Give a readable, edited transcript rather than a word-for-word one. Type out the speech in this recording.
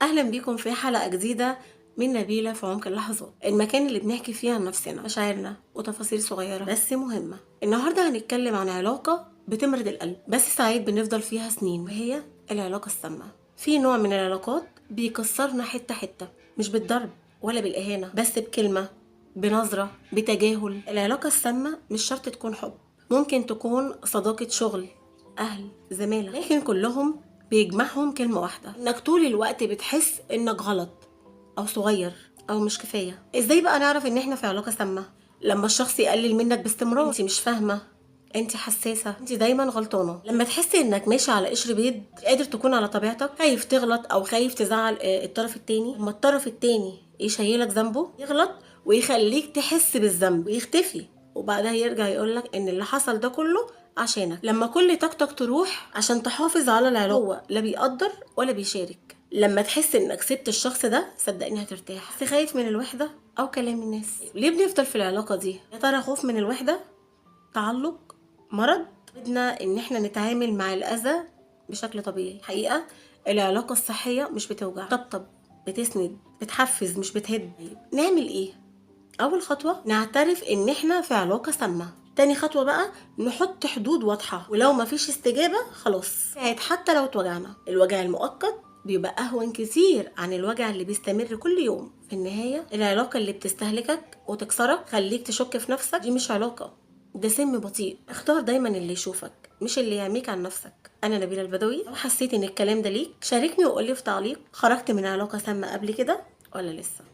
اهلا بيكم في حلقة جديدة من نبيلة في عمق اللحظات، المكان اللي بنحكي فيه عن نفسنا، مشاعرنا وتفاصيل صغيرة بس مهمة. النهاردة هنتكلم عن علاقة بتمرد القلب بس ساعات بنفضل فيها سنين، وهي العلاقة السامة. في نوع من العلاقات بيكسرنا حتة حتة، مش بالضرب ولا بالإهانة، بس بكلمة، بنظرة، بتجاهل. العلاقة السامة مش شرط تكون حب، ممكن تكون صداقة، شغل، أهل، زمالة، لكن كلهم بيجمعهم كلمة واحدة: إنك طول الوقت بتحس إنك غلط أو صغير أو مش كفاية. إزاي بقى نعرف إن إحنا في علاقة سامة؟ لما الشخص يقلل منك باستمرار: أنت مش فاهمة، انت حساسه، انت دايما غلطانه. لما تحسي انك ماشي على قشر بيض، مش قادر تكون على طبيعتك، خايف تغلط او خايف تزعل الطرف التاني. لما الطرف التاني يشيلك ذنبه، يغلط ويخليك تحس بالذنب ويختفي، وبعدها يرجع يقولك ان اللي حصل ده كله عشانك. لما كل طاقتك تروح عشان تحافظ على العلاقه، هو لا بيقدر ولا بيشارك. لما تحس انك سبت الشخص ده، صدقني هترتاح، بس خايف من الوحده او كلام الناس. ليه بنفضل في العلاقه دي؟ يا ترى خوف من الوحده، تعلق، مرض؟ بدنا ان احنا نتعامل مع الاذى بشكل طبيعي. حقيقة العلاقة الصحية مش بتوجع، طبطب، بتسند، بتحفز، مش بتهد. طيب، نعمل ايه؟ اول خطوة نعترف ان احنا في علاقة سامة. تاني خطوة بقى نحط حدود واضحة، ولو مفيش استجابة خلاص ساعد، حتى لو اتوجعنا. الوجع المؤقت بيبقى أهون كتير عن الوجع اللي بيستمر كل يوم. في النهاية العلاقة اللي بتستهلكك وتكسرك، خليك تشك في نفسك، دي مش علاقة، ده سم بطيء. اختار دايما اللي يشوفك مش اللي يعميك عن نفسك. انا نبيلة البدوي. لو حسيت ان الكلام ده ليك شاركني وقولي في تعليق: خرجت من علاقة سامة قبل كده ولا لسه؟